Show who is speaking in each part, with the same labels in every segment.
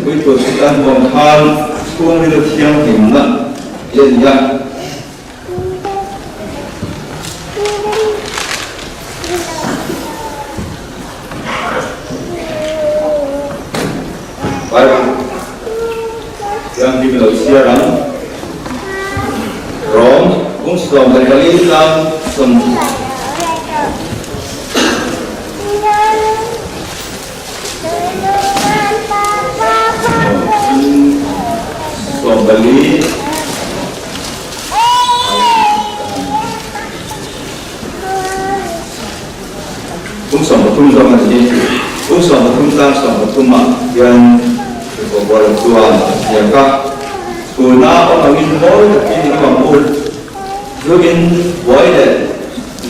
Speaker 1: thingpui tur chu kan huam khan chhungril thianghlimna hi a ni a. Bible thianghlim lo chhiar ang. Rom bung 14 tlang 20. 14 Bung 13 zawng a ni hi. Bung 13 tlang 13 ah hian Tirhkoh chuan a ziak a, Chhuna awm angin mawi takin i awm ang u. Zu in buai leh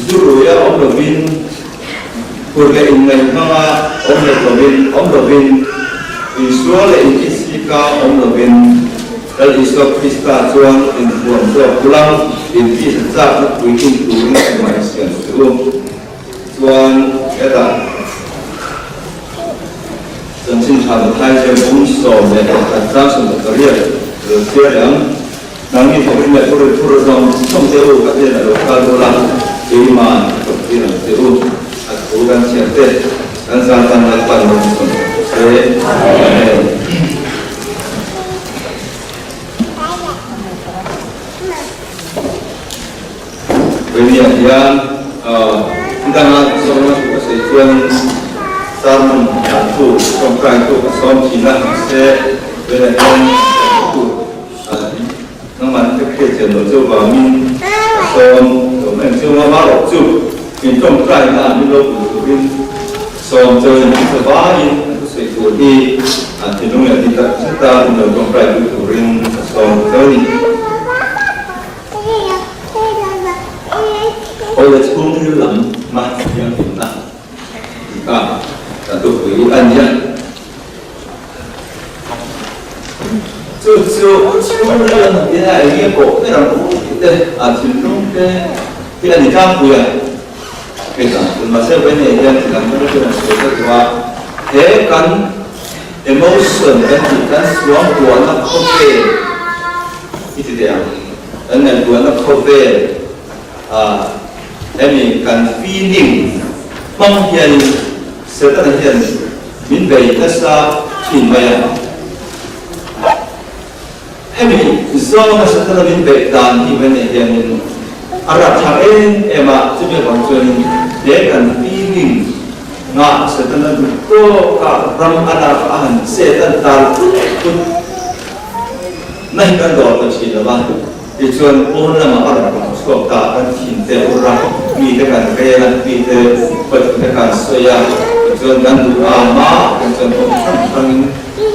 Speaker 1: zu ruia awm lovin Phur leh inngaih hmanga awm leh lovin, awm lovin, Isua leh intisika awm lovin, Lal Isua Krista chuan inhuam zawk bula intisa chakna puitlin turin tumah i siam suh u. Chuan hetah chanchin tha Mathai ziak bung 11 chang 18 lo chhiar leh ang. Nangni thawkin leh phur phur zawng zawng te u ka hnenah lo kal ula, keima'n ka thawk tir ang che u. A thu kan chhiar te, kan zan tan Lalpan rawn sawn rawh se. Amen. Vawiniah hian nidanga sawmna thu ka sawi chuanin sermon dan thu, tawngtai thu ka sawm thin a, mahse vawiinah hian thu Nangmah te hriat chian loh chu vangin ka sawm lo mai ang chu. Amah erawh chu min tawngtai na min lo pui turin sawm chawiin an sa vaiin an thusawi tur hi an thinlung leh ti tak zet a min lo tawngtai pui turin ka sawm chawi a ni. Awle chhungril lam hma thianghlimna tih kha kan thupui a ni a. Chu chu chhungril an tih a eng nge pawh ber ang u tih te a thinlung te hi a ni tlangpui a. Heta tun mahse vawiin hian thil ang deuh chuan a sawi ta duh a, he kan emotion kan tih kan suangtuahna khawvel i ti teh ang, kan ngaihtuahna khawvel ah hemi kan feeling hmang hianin Setana hian Min bei nasa thin mai a. Hemi zawnga Setana min beih dan hi mai nei hianin a rapthlak em em a, chumi avang chuanin he kan feeling ngah Setana duh tawka ram a lak a han chet a dal put put na hi kan dawr ta thin lo va. Tichuan pawn lamah a rawn rawn chhuak ta, kan thin te a ur a, mite kan rel a, mite pathu te kan sawi a, tichuan kan duh a ma kan chuan awm hrang hrangin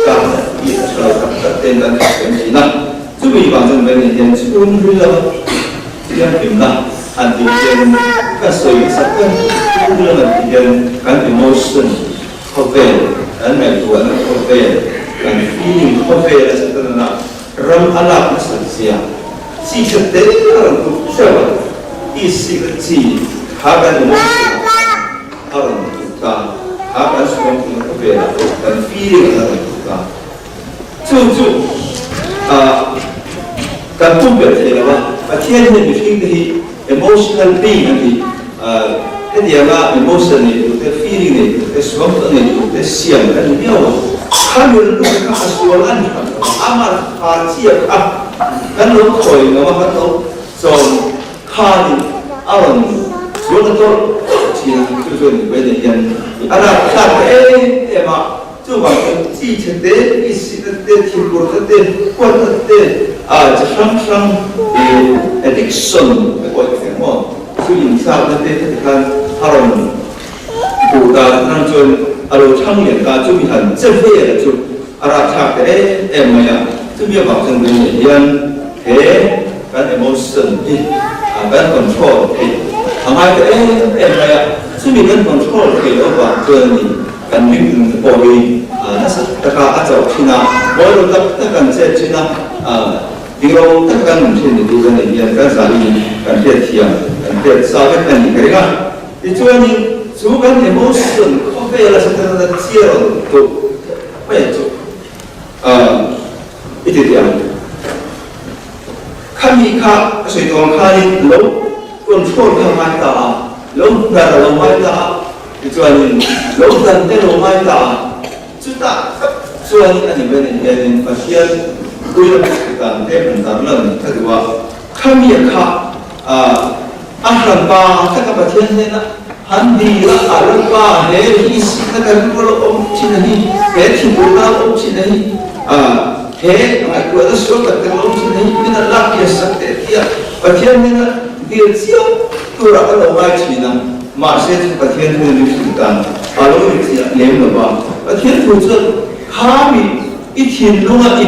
Speaker 1: kan mi a tha lo tak tak ten kan thawk em thin a. Chumi vang chuan Veni hian chhungril lama thianghlimna han tih hian ka sawi nasa kan chhungril lama tih hian kan emotion khawvel, kan ngaihtuahna khawvel, kan feeling khawvel a satana Ram a lak nasat zia chi kha te a rawn tuk hreuh a, isi kha chi kha kan emotion ah khan a rawn tuk a, kha kan suam thung na khawvel ah kan feeling ah a rawn tuk a, chu chu ah kan pumpelh thei lo a, Pathian hian mihring te hi emotional being a ti, hetianga emotion nei tur te, feeling nei tur te, suamtawh nei tur te siam kan ni miau a, kha rilru kha a sual a ni hran lo a, amah kha chiah kha kan lo khawi lo a, kan lo chawm khanin a rawn sual ta tawlh tawlh thin a, chu chuan in vawiin hian a rapthlak ta em em a. Chuvang chuan chi chhe te, isina te, thilpurna te, huatna te, chi hrang hrang addiction te pawh i thei maw? Chu inthlakna te heti khan a rawn hmuh dan atang chuan a lo thlang lian ta, chumi han che vel a chu a rapthlak ta em em mai a. Chumi avang chuan vawiin hian he kan emotion hi kan control theih a ngai ta em em mai a. Chumi kan control theih loh avang chuan a ni. Kan ringhlum te pawh hi nasa taka a chauh thin a, mawi lo tak tak kan chet thin a, diklo tak kan awm thin ni tih kan nei hian kan zahin kan hriat thiam, kan hriat sa vek a nih ka ring a. Tichuanin chu kan emotion khawvela satana chiar rawn tuh mai chu. kha ka sawi tawh ang khanin lo control kha a ngai ta a, lo hnar a lo ngai ta a, tichuanin lo dan te lo ngai ta a, chutah tak chuanin a ni mai nen hianin Pathian puila dan te han tarlan ka duh a, khami kha a hranpa taka Pathian hnena han dil a, a Lalpa he hi sihna ka rilru lo awm thin a ni, he thinurna lo awm thin a ni, he ngaihtuahna sual tak tak lo awm thin a ni, min han lak pian sak teh tia Pathian hnena dil chiam turah ka lo ngai thin a, mahse chu Pathian thu ni hrilh dan a lo ni chiah lem lo va, Pathian thu chuan khami I thinlunga i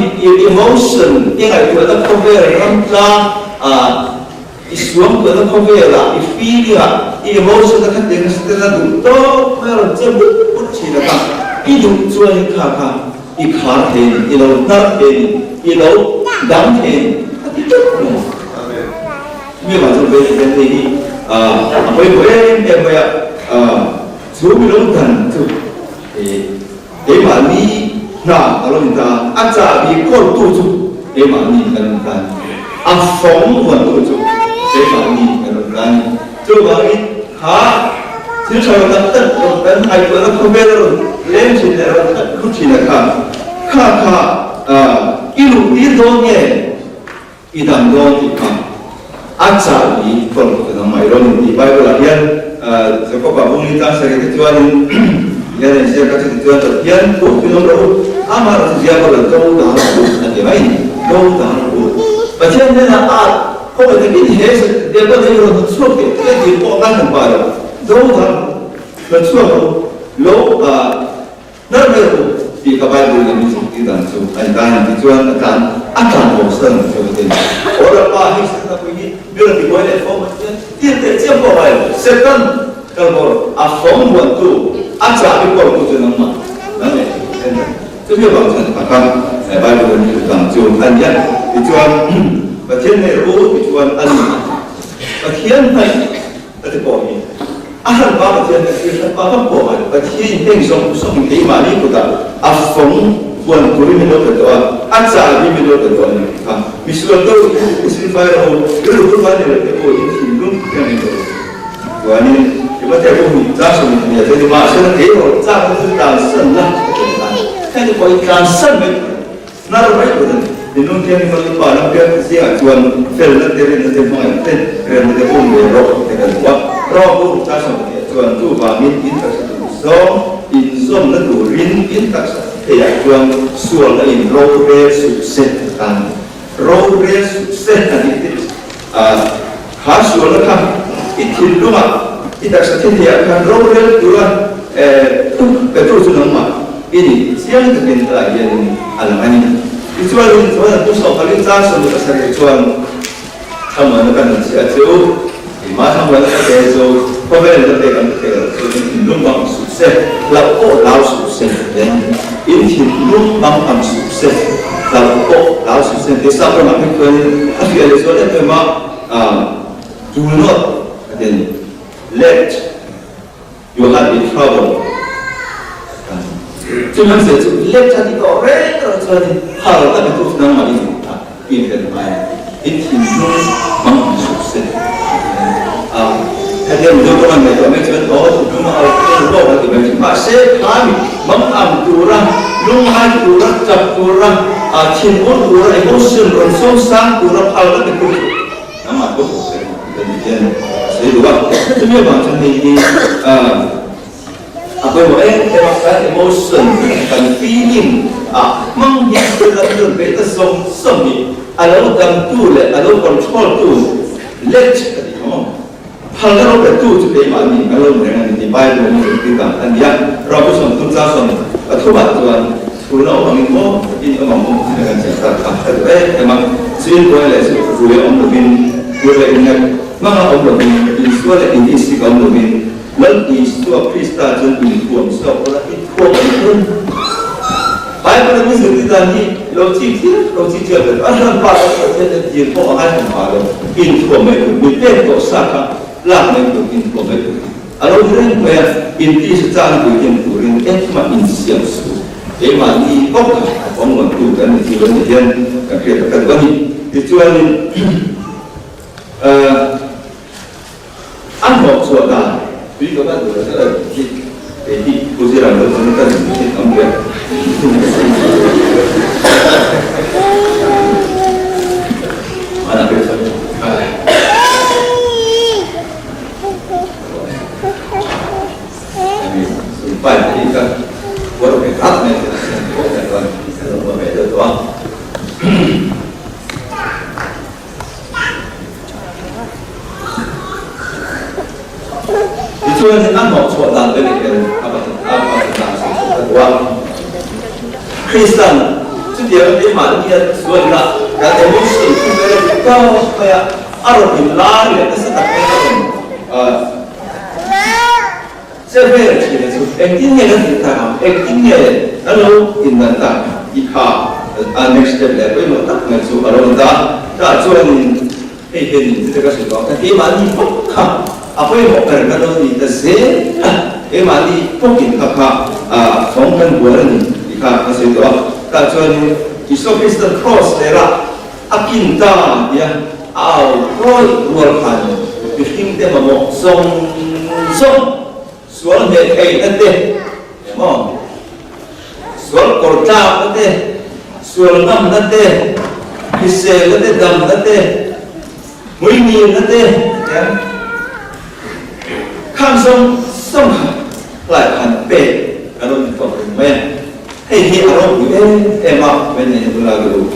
Speaker 1: emotion i ngaihtuahna khawvel ramtlang ah, i suangtuahna khawvelah, i feeling ah, i emotion a kha teng nasa ten a duh tawp mai a rawn che but but thin a kha i duh chuanin kha kha i khar thei a ni, i lo hnar thei a ni, i lo dang thei a ni a ti tlat mai. Chumi avang chuan Vei hian hei hi a pawimawh em em mai a, chu mi lo dan chu Keimahni hna a lo ni ta a, a chahbi kawltu chu keimahni kan rawn ta a ni. A fawng vuantu chu keimahni kan rawn ta a ni. Chuvangin kha thil tha lo tak tak rawn kan ngaihtuahna khawvel a rawn leng thin leh a rawn khat lut thin a kha, kha kha i luh tir dawn nge? I dang dawn tih kha a chahbi kawl ka dang mai lo ni tih Bible ah hian Jacob ah bung ni tlang sarih te chuanin hian a inziak a, chuti chuan Pathian thu thin awm rawh u, amah rawh chu ziak rawh do dang rawh u a ti mai ni, do dang rawh u. Pathian hnenah a khawngaih takin he Bible hi rawn hmu chhuak teh teh tih pawh a ngai hran pah lo, do dang rawh chhuak rawh u, lo Hnar mai rawh u tih ka Bible in min zirtir dan chu a ni ta a ni tih chuan a tlan a tlan bo san chu a ti a ni. Aw Lalpa, hei Setana pui hi mi rawn ti buai leh fo mai hian tir teh chiam pawh ngai lo. Setan kal bawr a fawng huantu, a chahbi kawltu chu nangmah nang leh en reng. Chumi avang chuan a kha Bible in hrilh dan chu a ni a. Tichuan Pathian hnaih rawh u tichuan a ni a. Pathian hnaih a ti pawh hi a hranpa Pathian ka thlir hranpa vak pawh ngai lo. Pathian in heng zawng zawng in keimahni kutah a fawng huan turin min lo pe tawh a, a chahbi min lo pe tawh a ni tih kha misual to i silfai rawh u, rilru hurfai nei lo te pawh in thinlung hian in rawh u. Chuanin Timothea pawh hi tlang sawm in nia chuan mahsela kei erawh chak na chu tlansan la ka ti a, heng te pawh hi tlansan mai tur a ni. Hnar mai tur a ni. Thinlung thianghlim a Lalpa lam pian zingah chuan felna te, rinna te, hmangaihna te, remna te awm ve rawh tih te kan hmu a. Rawng bu chang 12 chuan chuvangin in taksa tur zawng inzawmna turin in taksa theiah chuan sualna in rorel suh se a tan. Rorel suh se a nih te a kha sualna kha i thinlungah i taksa thi theiah khan rorel tura thu petu chu nangmah i ni chiang takin helai hianin a lang a ni. Tichuanin chuan an pu 14 chang 17 chuan thlamuanna kan han chhiah chu keimah thlamuanna ka pe chu khawvel na pek an thei loh chu in thinlung bang suh se, hlauh pawh hlau suh se in thinlung bang ang suh se, hlauh pawh hlau suh se tih sap ramah phei chuanin a hriat leh zual em em a, do not a ti a ni, let. Your heart be troubled a ti. Chumhmanhseh chu let a ti tawh reng erawh chuanin phal a ti tu chu nangmah i a inhlen hmai a, i thinlung hmang ang suh se a ti a. Hetiang Mizo tawng an ngaihtuah mai chuan aw thinlung a au eng lawk a ti mai thin. Mahse khami hmang ang tura, lungngai tura, chak tura, thinur tura, emotion rawn sawmsang tura phal a ti tu chu Nangmah pawh thawk se ka tih hian a sawi duh a, chumi avang chuan hei hi a pawimawh em em a, kan emotion, kan feeling ah hmang hian thil an rawn beih ta zawng zawng hi a lo dangtu leh a lo control tu let ka tih ang aw, phalna ro petu chu keimahni kan lo reng a ni tih Bible in a zirtir dan a ni a, Rabu sawmthum tlang 13 ah chuan Thu na awm angin maw takin awm ang aw tih kan ziak tak kha ka duh em em a, Chilbuai leh chu rui a awm lovin, tur leh innghat hmanga awm lovin, Isua leh intisik a awm lovin, Lal Isua Krista chuan inthuam chhuak ula inthuam a ni thung. Bible a min zirtir dan hi lo chik thil lo chik chiah ve a hran pa tak Pathian hian dil pawh a ngaihawm pah lo, inthuam mai tur, mi pek tawh sa kha lak mai tur, inthuam mai tur. A lo ni reng mai a, intisa chang puitlin turin engmah insiam suh. Keimahni bawk a awm ngawn tu kan ni thil a nih hian kan hriat tak tak a ni. Tichuanin. A hnawh chhuah dan tui ka van duh lo zet a hi kei hi Pu Zira lo chuan ka nun hi tam ber. Pipe hi ka uar ve rat mai a tia pawh hian chuan ka lo uar ve deuh tawh a. Tichuan a hnawh chhuah dan vel hian a pathian a sawi chhuah ta duh a. Kristan chutiang keimahni a sualna kan emotion thu vel a dik tawk mai a, a rawn inlar leh nasa tak mai a rawn che vel thin a chu engtin nge kan tih tak ang, engtin nge kan lo indan tak tih kha a next step leh pawimawh tak mai chu a lo ni ta. Tah chuanin hei hianin chutah ka hrilh vang kha keimahni bawk kha a pawimawh ber kan lo ni ta zel a, keimahni bawkin kha kha fawng kan bual a ni tih kha ka sawi tawh a. Tah chuanin Isua Kristan Kraws lerah A kin ta tia a au rawih rual khan mihring te mamawh zawng zawng sual hneh theihna te emaw sual kawr tlakna te, sual ngamna te, hriselna te, damna te, hmuingilna te tiang khang zawng zawng kha hlai khan pek kan rawn ti tawh reng mai a. Hei hi a ropui em em a, Vennei a bula ka duh.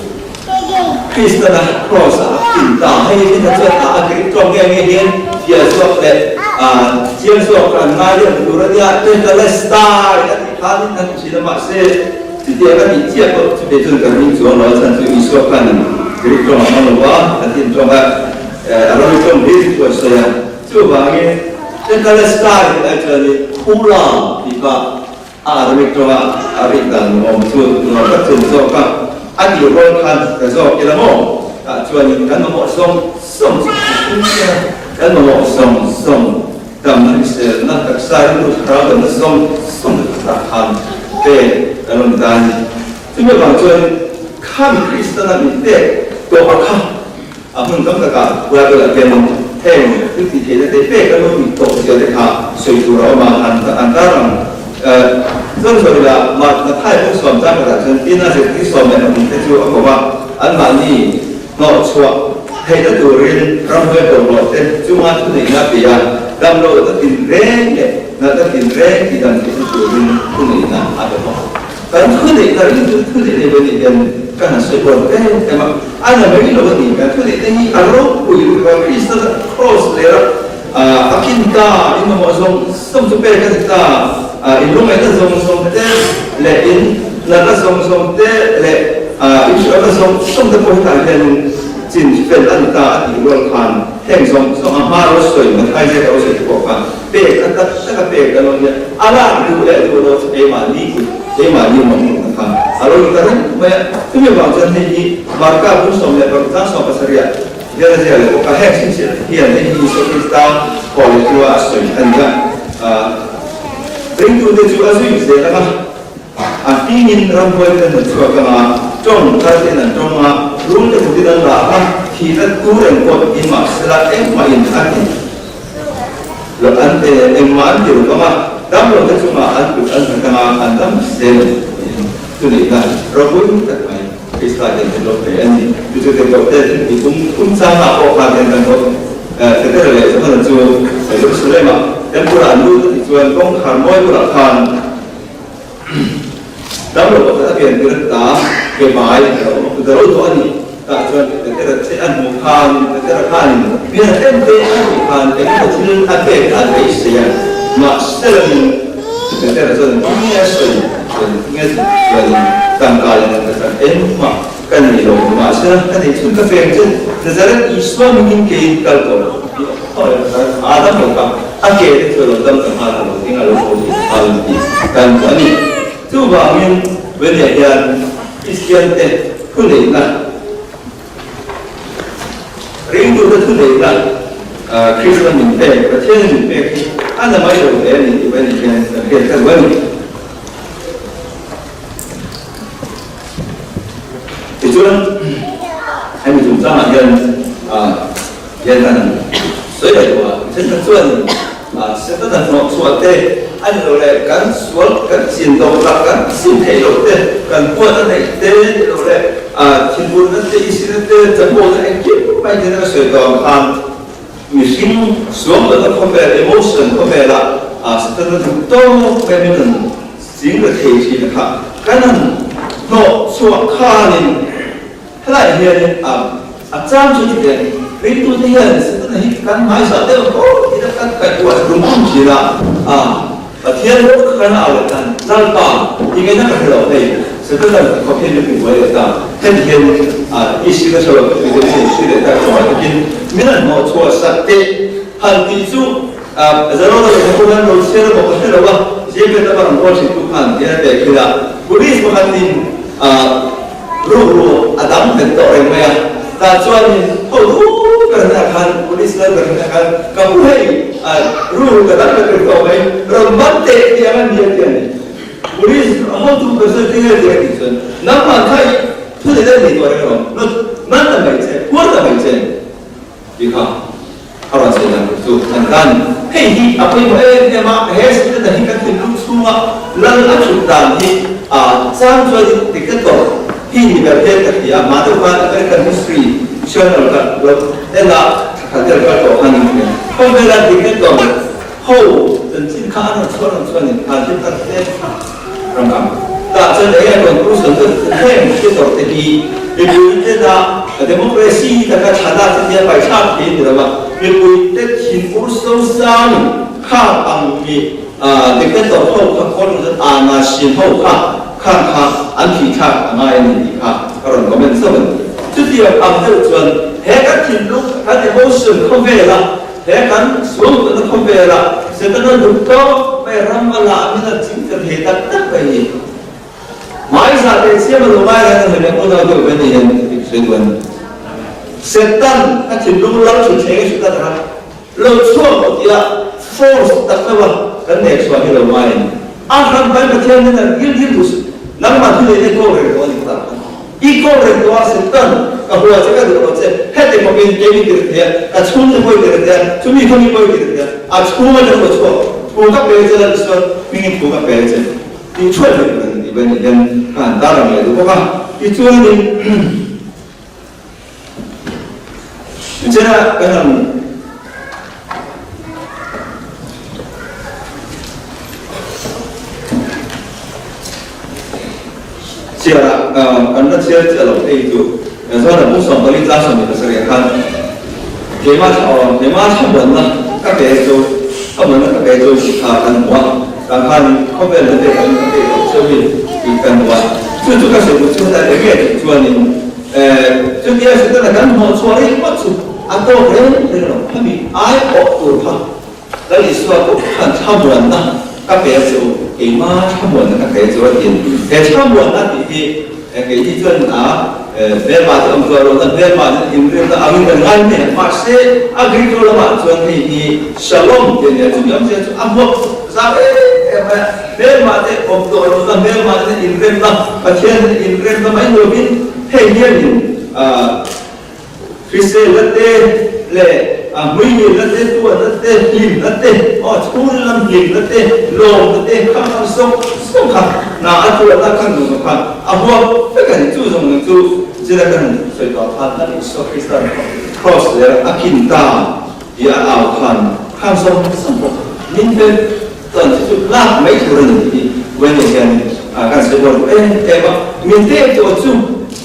Speaker 1: Kristana Kraws ah a kin ta, hei hi hna chuan a a grip tawk nge nge hian fiah zawk leh chiang zawk an ngai deuh tur a nia, Tetelestai a tih khanin an thin a, mahse chutiang a tih chiah pawh chutei chuan ka ring chuang lo a chhan chu Isua khanin Greek tawng a hmang lo va, Latin tawng a Arabic tawng hlir chu a sawi a, chuvangin Tetelestai tih lai chuanin Khula tih kha A Arabic tawnga a rik dan awm chu nuam tak chu ni zawk a, a tih rual khan ka zawk ila maw? Tah chuanin kan mamawh zawng zawng chu ka hmu chiang a, kan mamawh zawng zawng damna hriselna taksa rilru thlarau damna zawng zawng chu tah khan pek kan rawn ta a ni. Chumi avang chuan khami Kristana min pek tawh a kha A hmun tam takah Bible-ah hian heng thil tih theihna te pek a lo nih tawh zia te kha sawi tur a awm a, an an tar ang. Chuan sawi ila, Mathai bung sawm chang khatah chuan tin a zirtir 12 te chu a ko va, anmahni hnawh chhuah theihna turin ramhuai bawlhhlawh te chunga thuneihna a pe a, damlohna tinreng leh natna tinreng tihdam theihna turin thuneihna a pe bawk. Kan thuneihna ringtu thuneih nei ve nih hian ka han sawi huan em em a, a na mai lo a ni. Kan thuneihna hi a ropui lutuk a, Krista kraws lera a kin ta, in mamawh zawng zawng chu pek a ni ta, in lungaihna zawng zawng te leh in natna zawng zawng te leh in hriatna zawng zawng te pawh hetah hianin chin fel a ni ta a tih rual khan heng zawng zawng a hma ro sawi Mathai ziaka ro sawi te pawh khan Pek a tak tak a pek a lo nia, a lak duh leh duh lo chu keimahni kut, keimahni mawhmawhna kha a lo ni ta reng mai a. Chumi avang chuan hei hi Marka bung 16 chang 17 ah hian a ziak leh bawk a, heng chhinchhiah te hian hei hi Isua Krista haw leh tura a sawi a ni a. Ringtute chu a zui zel ang a, a hmingin ramhuai ten an chhuak ang a, tawng thar ten an tawng a, rul te kutin an lah ang a, thihna tur engpawh in mahsela engmahin a ti. Lo an te engmah an ti lo vang a, damlo te chungah an kut an nghat anga an dam zel ang tiin thuneihna ropui tak mai Krista hian min lo pe a ni. Chu chu te pawh te i kum kum changah pawh khan hian kan pawh Petera leh Johana chu Jerusalem-ah Temple-ah an lut a tih chuan kawngkhar mawi bulah khan Damlo pakhat a pian tir ta ke bai a lo awm a, kut a lo dawh a ni. Tah chuan Petera che a hmuh khan, Petera khanin pian a em te a hmuh khan eng emaw thil a pek a beisei a, mahselamin Petera chuan eng nge a sawi chuan nge chuanin tangka leh nang ka chan engmah ka nei lo, mahsela ka nei chhun ka peng che Nazareth Isua mingin keiin kal tawh lo tih a a damlo kha a ke te chu a lo dam ta nghal a lo ding a lo tho thei ta nghal a ni tih kan hmu a ni. Chuvangin Veniah hian Kristian te thuneihna, ringtute thuneihna Kristian min pek, Pathian min pek hi a na mai lo hle a ni tih Veniah hian kan hriat kha duh a ni. Tichuan hemi chungchangah hian. Hian an sawi leh duh a, thenkhat chuan Setana hnawh chhuah te a ni lo leh kan sual kan chin loh lah kan sim theih loh te, kan huat a neih te ni lo leh thinurna te, isina te, chapona engkim mai hian a sawi tawh ang khan mihring suam lohna khawvel, emotion khawvelah Setana duh tawk mai min rawn ching ta thei thin a kha kan han hnawh chhuah khanin Helaiah hianin a a chang chu ti teh, ringtute hian Setana hi kan hmaizah deuh tawh tih a kan kaihtuah rum rum thin a, a Pathian rawk kha kan au leh tan, Lalpa, i ngaihna ka hre lo hei, Setana khawp hian min hmuh buai leh ta, heti hian a isi ka hre lo tih te min hrilh leh ta, khawngaih takin min han hnawh chhuah sak teh han tih chu a Zalawna lehkhabu hian lo chhiar emaw ka hre lo a, Zepet a rawn call thin tu khan tihian a teh khil a, Police pakhatin a Rukru a dang nghet tawh reng mai a, tah chuanin ho duh ber hnenah khan police lal ber hnenah khan ka pu hei rukru ka dang nghet reng tawh mai, rawn man teh tih ang a ni a ti a ni. Police hotu ber chuan tinge ti a tih chuan nangmah kha i thu nei daih nei tawh reng alawm, man ta mai che, phuar ta mai che. Ti kha a rawn sawi dan tur chu an tan. Hei hi a pawimawh em em a, he Setana hi kan thinlung chhunga lal a thut dan hi a chang chuanin dictator hi ni ber hian ka hria. Mah deuh khan American History Channel kha lo en a, thla khat vel kal tawh khan khawvela dictator ho chanchin kha an rawn chhuah rawn chuanin han hlim tak hle ram ang. Tah chuan eng nge conclusion chu heng dictator te hi mipui tena democracy taka thlan a chutia paithlak thei a ni lo a, mipui te thinur sosang khang ang mi dictator ho kha conclusion ana hrin ho kha khang kha an thihthlak a ngai a ni tih kha ka rawn comment zauh a ni. Chutiang ang deuh chuan he kan thinlung kan emotion khawvela He kan suangtuahna khawvelah Setana duh tawk mai ram a lah min a ching ta thei tak tak mai ni. Hmaisa teh chiam a lo ngai reng a hemi a unau deuh ve ni hian dik sawi duh a ni. Setan a thinlung lam chu thleng a hrilh ta tak a, lo chhuak rawh tia force tak deuh a kan nek chhuah hi lo ngai a ni. A hran pai Pathian hian a ril ril duh suh. Nangmah thu neih na i kawl reng tawh a ni kha tak a. I ko reng tawh a, Satan, ka hua che, ka duh lo che, heti bawkin kei min tirh thei a, ka chhungte pawh i tirh thei a, chumi kha mi pawh i tirh thei a, a chhung atang pawh chhuak thu ka pe che la tichuan hmingin thu ka pe che tih thuai mai tur a ni tih vel nih hian ka han tar ang leh duh bawk a. Tichuanin Tichuan kan han Chhiarah kan la chhiar chiah lo phei chu chuan a bung 14 tlang 27 khan keimah keimah thlamuanna ka pe chu thlamuanna ka pe chu tih kha kan hmu a, tah khan khawvel la pek angin ka pek loh cheuhin tih kan hmu a, chu chu ka sawi duh chu heta eng nge tih chuanin chutia Setana kan hnawh chhuah ringawt chu a tawk reng reng lo, khami ai awh tur kha Lal Isua pawh khan thlamuanna ka pe a che u, keimah thlamuanna ka pe a che u a ti a ni. He thlamuanna tih hi kei hi chuan a hmelma te awm chuan rawhna hmelma nen inrinna angin kan ngai mai a, mahse a Greek ro lamah chuan hei hi Shalom tih a ni a, chumi awmzia chu a hmuak zau em em mai a, hmelma te awm tawh lohna, hmelma te nen inremna, Pathian nen inremna mai nuamin hei hianin Hriselna te leh a hmuihmilna te, tuanna te, hlimna te, aw chhungril lam hlimna te, lawmna te kha khan zawng zawng kha hna a tuanna khan nuam khan a huam vek a ni. Chu zawng zawng chu zira kan han sawi tawh khan Lal Isua Kristan Kraws ler a kin ta tih a au khan khan zawng zawng pawh min pe chuan chu chu lak mai tur a ni tih hi Wendy hian kan sawi bawn em em a, min pek tawh chu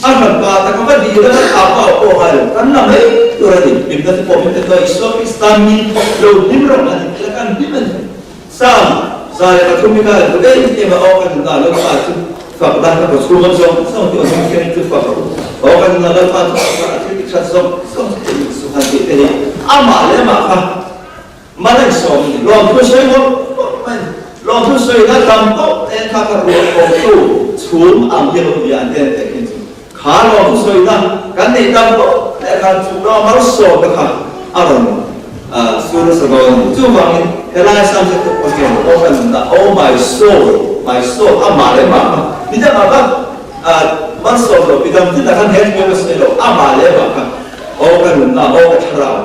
Speaker 1: a hranpa taka va dil a a pa pawh ngai lo kan la mai tur a ni. Hlimna te pawh min pe tawh Isua Krista min lo hlim rawh a ni tih kan hlim a ni. Psalm 103 hi ka han duh em em a, aw ka nunna Lalpa chu fak la, ka kawchhung a zawng zawng tih awm hian chu fak rawh u. Aw ka nunna Lalpa chu fak la, a thil ti that zawng zawng chu tih suh han tih te hi amah leh amah kha Malai sawm a ni. Lawmthu sawi mawlh mawlh mai a ni. Lawmthu sawina tam tawp en kha ka ruah kawmtu chhum ang hi lo nia an ten teh khin chu. Kha lawmthu sawina kan neih tam tawp leh khan chu lawm malsawm te kha a rawn sur nasa dawn a ni. Chuvangin helai Psalm te pawh hian aw ka nunna, Oh my soul, my soul, amah leh mah kha midangah kha malsawm lo, midang tinah khan he thu ka sawi lo, amah leh mah kha aw ka nunna, aw ka thlarau.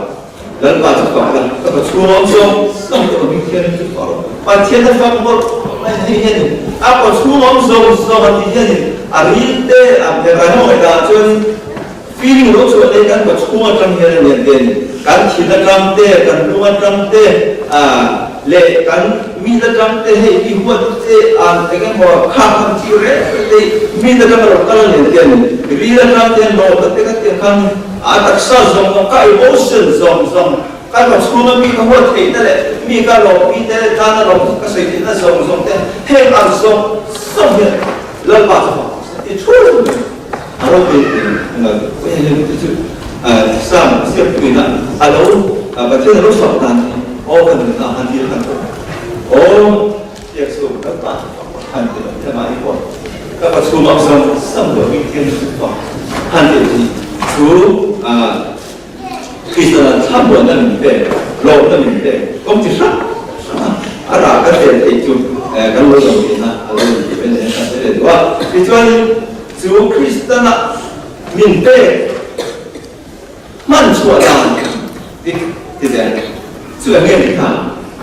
Speaker 1: Lalpa chu fak la, ka pa chhung awm zawng zawng te awm hian chu fak rawh. Pathian a fak mawlh mai hei hianin a pa chhung awm zawng zawng a tih hianin a ril te a hmel ho ngaihdan ah chuanin feeling lo chhuah te kan pa chhung atang hian a lian te a ni. Kan thin atang te, kan lung atang te leh kan mit atang te hei i huat te an eng emaw khak tham chi reng reng te hi mit atang a rawn kal a lian te a ni. Ril atang te lawmna te ka tih ang khan A taksa zawng zawng, ka emotion zawng zawng, ka ka chhunga mi ka huat theihna leh mi ka lawmpi te leh tana lawm ka sawi theihna zawng zawng te, heng ang zawng zawng hian Lalpa chu fak se ti thur mai a ropui eng a hei hian chu chu Sam siampuina a lo Pathian a lo fak dan hi aw kan nunna han dil kan awm aw Biak chu Lalpa chu fak rawh han ti lo ila mahni pawh ka pa chhum ang zawng zawng lo bik hian chu fak han ti hi chu Kristana thlamuanna min pek, lawmna min pek kawng chi hrang hrang a a rah kan tel theih chu kan lo dam theihna a lo ni tih mai nen kan hre leh duh a. Tichuanin chu Kristana min pek Hman chhuah dan dik ti zel chu eng nge ni kha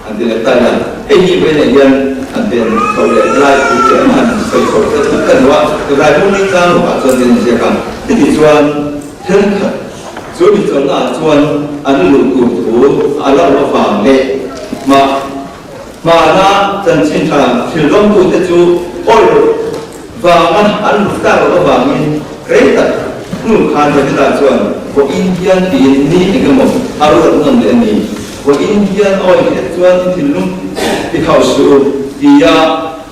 Speaker 1: an ti leh tai a, hei hi vei hian an pen chho leh helai thu te an han sawi chho te thut ka hnu a, Rai hmun in tlang ruah chuan tin an ziak a, chutih chuan thenkhat chu mi chawlhna ah chuan an luh tur thu a la awm avang leh mah hmana chanchin tha thil dawngtute chu awih loh vanga an luh tak loh avangin rei tak hnu khan Davida chuan Vawiin hian tiin ni eng emaw a ruat nawn leh a ni. Vawiin hian awi hriat chuan i thinlung i khauh suh u tia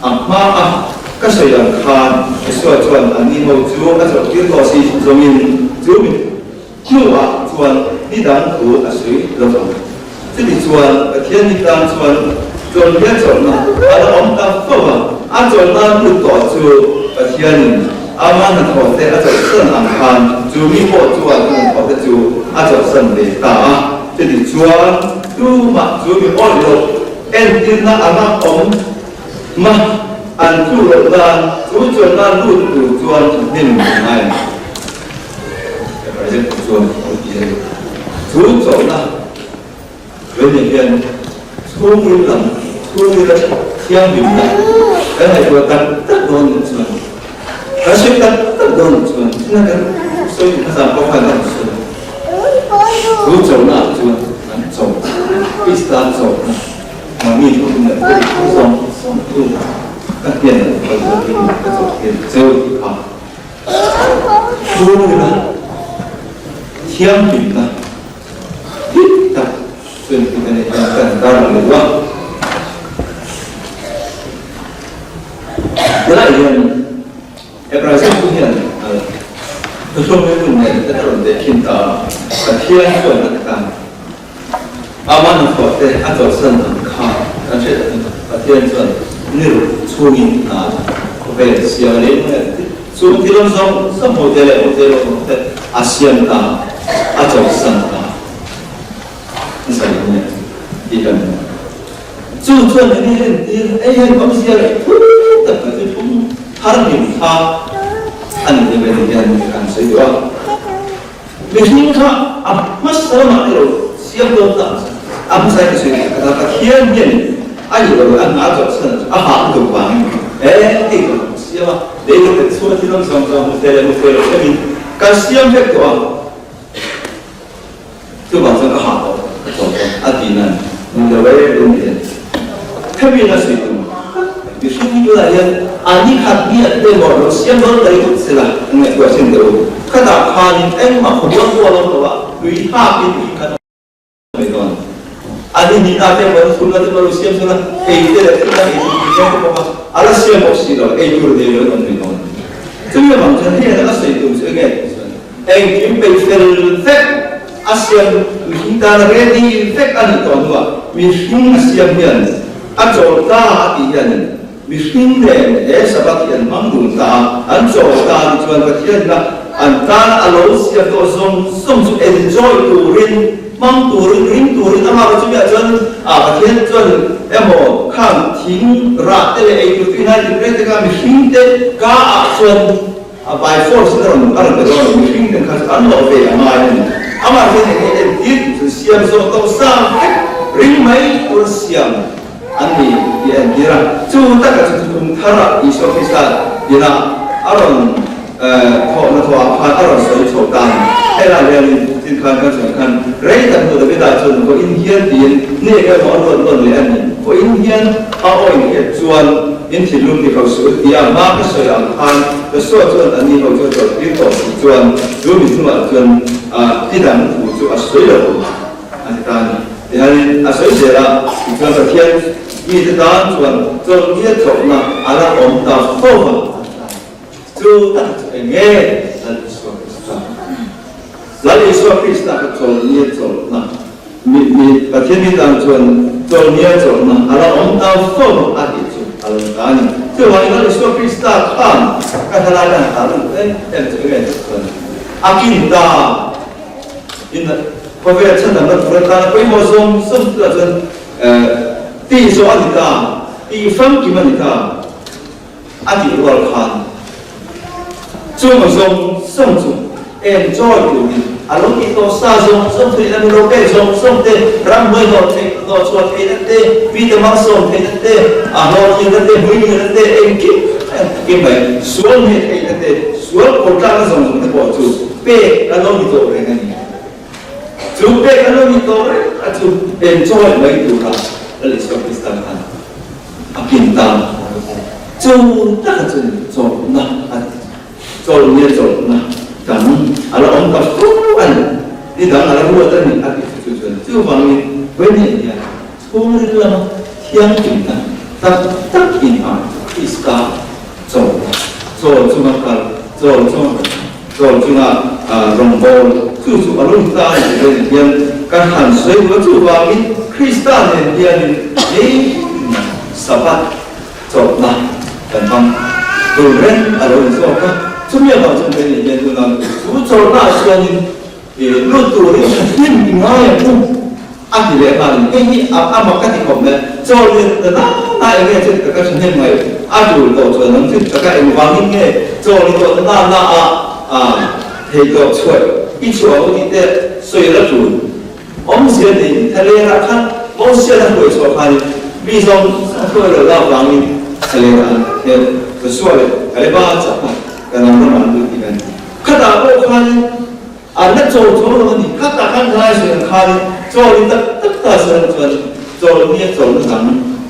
Speaker 1: a hma a ka sawi ang khan Isua chuan anni ho chu a chawlh tir tawh si zawngin chu mi hnuah chuan ni dang thu a sawi lo vang. Chuti chuan Pathian ni tan chuan chawlhbia chawlhna a la awm ta fo a, a chawlhna lut tawh chu Pathianin ama hnathawhte a chawlhsan ang khan chu mi pawh chuan a hnathawhte chu a chawlhsan ve ta a. Chuti chuan tumah chu mi awih loh entirna anga awm mah an tlu loh nan chu chawlhna lut tur chuan thahnem a ngai a ni. President chuan a lo ti a ni. Chu chawlhna Veni hian chhungril lam, chhungrila thianghlimna kan ngaihtuah tak tak dawn loh chuan, kan sawi tak tak dawn loh chuan, thil kan sawi hmasa pawh khan kan sawi. Chu chawlhna ah chuan an chaw, Krista chawlhna, mahni thawkin leh thu zawng zawng chu ka hnenah kal turin ka chawlh tir cheu tih kha. Chhungrila thianghlimna dik tak chuan ti ka nei hian kan dar ang leh a. Helai hian Hebrai ziaktu hian thuhlawm hun nen te a rawn dehkhin ta a, Pathian chuan a tan Ama hnathawh te a chawlhsan ang kha kan hriat ang Pathian chuan ni ruk chhungin hna khawvel siam a lei mai a ti. Chung thil awm zawng zawng ho te leh ho te lo awm te a siam ta, a chawlhsan ta nasa leh nge tih kan hmu. Chu chuan min hi entir, hei hian awmzia leh thu tak mai chu thum thar hlim kha a ni te vel hian kan sawi duh a. Mihring kha a hmasa lamah erawh siam dawn ta a hmasa in ka sawi tih kha Pathian hian a ih lo a hna chawlhsan a hah lutuk vangin he hei ka rawn siam a, lei ka tet chhunga thil awm zawng zawng hmu thei leh hmu thei lo thlengin ka siam vek tawh a, chuvang chuan ka hah tawh ka chawl dawn a ti nan ni lo e rin hian hemi in a sawi tum mihring hi tunah hian a ni khat ni at te maw lo siam dawn ta ringawt sela an ngaihtuah chin deuh u khatah khanin engmah khawmual kual awm lo a tui thlak in tui khat awm mai dawn a ni ni ta te maw ni thum na te maw lo siam sela ei te leh thil dang ei tur tui hian te bawk a a la siam bawk si lo ei tur nei lo an awm mai dawn chumi avang chuan hei a sawi tum chu enge tih chuan Engkim peih fel vek a siam mihring tana ready vek a nih tawh hnuah mihring a siam hian a chawl ta a tih hianin mihring nen he Sabbath hi an hmang dun ta a, an chawl ta a tih chuan Pathianna an tana a lo siam tawh zawng zawng chu enjoy turin, hmang turin, ring turin amah chu chumi ah chuan ah Pathian chuan emaw khang thing rah te leh eitur tui hnai tin reng te kha mihring te ka ah chuan A by force in a rawn a rawn pe dawn lo, mihring ten kha chu an lawh ve a ngai a ni. Amah hian eng nge entir tih chu siam zawh tawh sang vek ring mai tur siam an ni tih a entir a. Chu taka chu thuthlung tharah Isua Krista inah a rawn thawhna thawhah khan a rawn sawi chho ta a ni. Helaiah hianin thil khan kan sawi khan rei tak hnu Davida chuan vawiin hian tiin ni eng emaw a ruat nawn leh a ni. Vawiin hian a awin hiat chuan in thinlung ti ho suh tia hma ka sawi ang khan Joshua chuan an ni ho chu a chawlhtir tawh si chuan chu mi hnungah chuan ti dang thu chu a sawi lo a ti ta a ni. Tihianin a sawi zel a, tichuan Pathian mite tan chuan chawlhnia chawlhna a la awm ta fo va a ti ta a ni. Chu tak chu eng nge Lal Isua Krista? Lal Isua Krista kha chawlhnia chawlhna Mi, mi, Pathian mi tan chuan chawlhnia chawlhna a la awm ta fo a tih chu a lo ta a ni. Chuvangin Lal Isua Krista khan ka hla lai kan hla lut em em chu eng nge chuan a kin ta in khawvel chhandamna tur atana pawimawh zawng zawng chu chuan tih zawh a ni ta, tih famkim a ni ta a tih rual khan chung zawng zawng chu enjoy turin a lo tih tawh sa zawng zawng theihna ni lo pek zawng zawng te, ramhnuai hlawh theih hlawh chhuah theihna te, mite malsawm theihna te, a hlawhtlinna te, hmuingilna te, engkim engkim mai sual hmeh theihna te, sual kawrtlakna zawng zawng te pawh chu pek a lo ni tawh reng a ni. Chu pek a lo ni tawh reng a chu enjoy mai tura Lal Isua Krista khan A kin ta chu taka chu chawlhna a ti. Chawlhnia chawlhna dang a la awm ta fo a ni. Ni dang a la ruat a ni a tih chu chu chuan chuvangin Vawihnih hian chhungril lama thianghlimna tak tak in a Krista chawlhna chawl chunga kal, chawl chunga kal, chawl chunga rawngbâwl chu chu a lung ta a ni tih Vawihnih hian kan han sawi duh a. Chuvangin Krista nen hianin engtin Sabbath chawlhna kan hmang tur reng a lo ni zawk a. Chumi avang chuan Vawihnih hian tunah chu chawlhna ah chuanin lut turin hlim i ngai ang u. A ti leh nghal in, hei hi a mak ka ti khawp mai, chaw lian ta na na eng nge chut taka ṭhahnem mai a tul tawh chuan ang chut taka engvangin nge chaw ni tawh ta na na a thei tawh chhuaih i chhuah u tih te sawi la tul awmzia nei thalerah khan Mosian a hruai chhuah khanin mi zawng zawng hruai lo la vangin thalerah an hel Joshua leh Kaleba chauh kha Kanaan ramah an lut tih kan khatah pawh khanin An la chawl chawl lo a ni. Kha tak khan thalai sawi ang khanin chawl in tak tak ta sawi ang chuan chawl ni a chawlna dang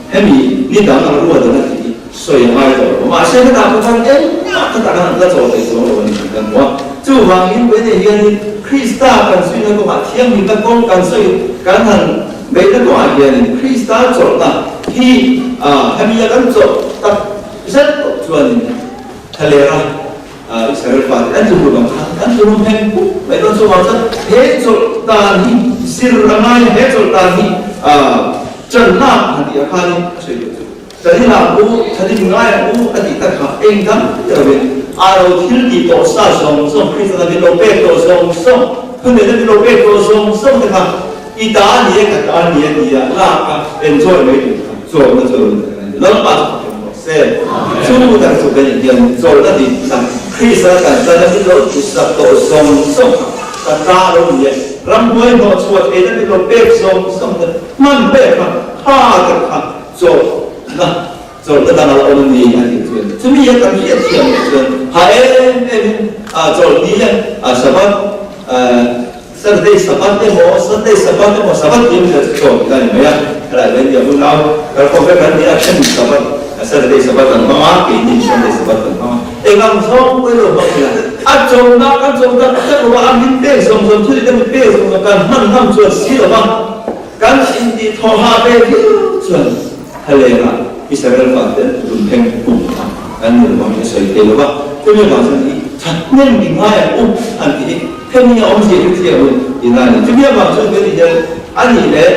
Speaker 1: hemi ni dang ang ruat ang a tih hi sawi a ngai tawh lo. Mahse khatah pawh khan engmah khatah khan an la chawl thei chuang lo a ni tih kan hmu a. Chuvangin Bene hianin Krista kan suihna kawngah thianghlimna kawng kan sawi kan han beihna kawngah hianin Krista chawlhna hi hemi a kan chawlh tak zet tawh chuanin thlalera Israel fate an tlum ruk ang khan an tlum heng pup mai dawn chuvang chuan he chawlh dan hi zir a ngai a, he chawlh dan hi channak han tih ah khanin a sawi duh chu kan in ang u, thadim ngai ang u a tih tak kha eng dang lovin a lo thil tih tawh sa zawng zawng Krista min lo pek tawh zawng zawng thuneihna min lo pek tawh zawng zawng te kha i ta a ni e ka ta a ni e tia lak a enjoy mai tur kha chawlhna chu a lo ni ta reng a ni. Lalpa chu ka pawm rawh se. Chu tak chu kan inhian chawlhna dik tak Krista kan tan a min lo tisak tawh zawng zawng kha ka ta a lo ni e. Ramhnuai hnawh chhuah theihna min lo pek zawng zawng te hman pek kha kha tak kha chawlhna chawlhna dang a la awm a ni a tih chuan chumi a kan hriat thiam leh chuan ha em em in chawlhni a Sabbath Saturday Sabbath emaw Sunday Sabbath emaw Sabbath tih awmzia chu chaw tih a ni mai a, helai hian nia unau kalkhawm vek an ni a, then Sabbath Saturday Sabbath an hmang a, keini Sunday Sabbath kan hmang a, eng ang zawng pawhin lo hmang ila, a chawlhna kan chawlh tak tak lo a, a min pek zawng zawng thil te min pek zawng zawng kan hman ngam chuan si lo va, kan intih thawh hah ve viau chuan thlaleng ah Israel fate an tum pheng pum kha kan ni lo vangin a sawi thei lo va, chumi avang chuan i thahnem i ngai ang u an ti hi. Hemi a awmzia hi thiam in i la ni. Chumi avang chuan kan inhel a nih leh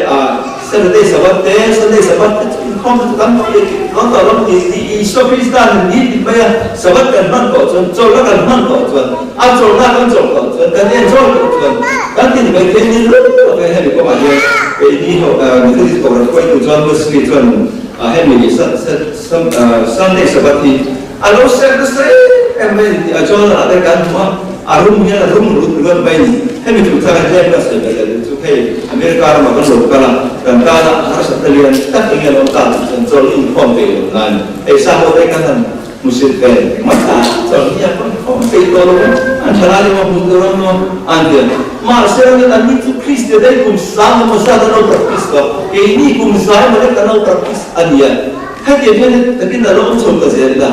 Speaker 1: Saturday Sabbath te, Sunday Sabbath te chu inkhawm te chu kan hmang leh tih dawn tawh lo ni tih Isua Krista nen ni tih mai a Sabbath kan hman tawh chuan, chawlhna kan hman tawh chuan, a chawlhna kan chawlh tawh chuan, kan enjoy tawh chuan kan ti ni mai thei ni lut lo ve hemi kawngah hian keini ho Methodist Kohhran hruaitu John Wesley chuan hemi Sunday Sabbath hi A lo ser nasa em em mai a ni tih a Jonah te kan hmu a, a rum hian a rum rut ringawt mai a ni. Hemi chungchang hi tlem ka sawi belh leh chu hei America ramah kan lo kal a, kan tana harsatna lian tak eng nge lo ta tih chuan chawlh inkhawm peih loh nan hei Saho te kan han hmusit ve ringawt ta, chawlh hi a inkhawm peih tawh lo a, an tha lai emaw hmuh tur awm lo an ti a. Mahse ramin anni chu Kristian te kum sang emaw zat an lo practice tawh a, keini kum za emaw lek kan lo practice a ni a, hetiang hian takin a lo awm chho ta zel ila.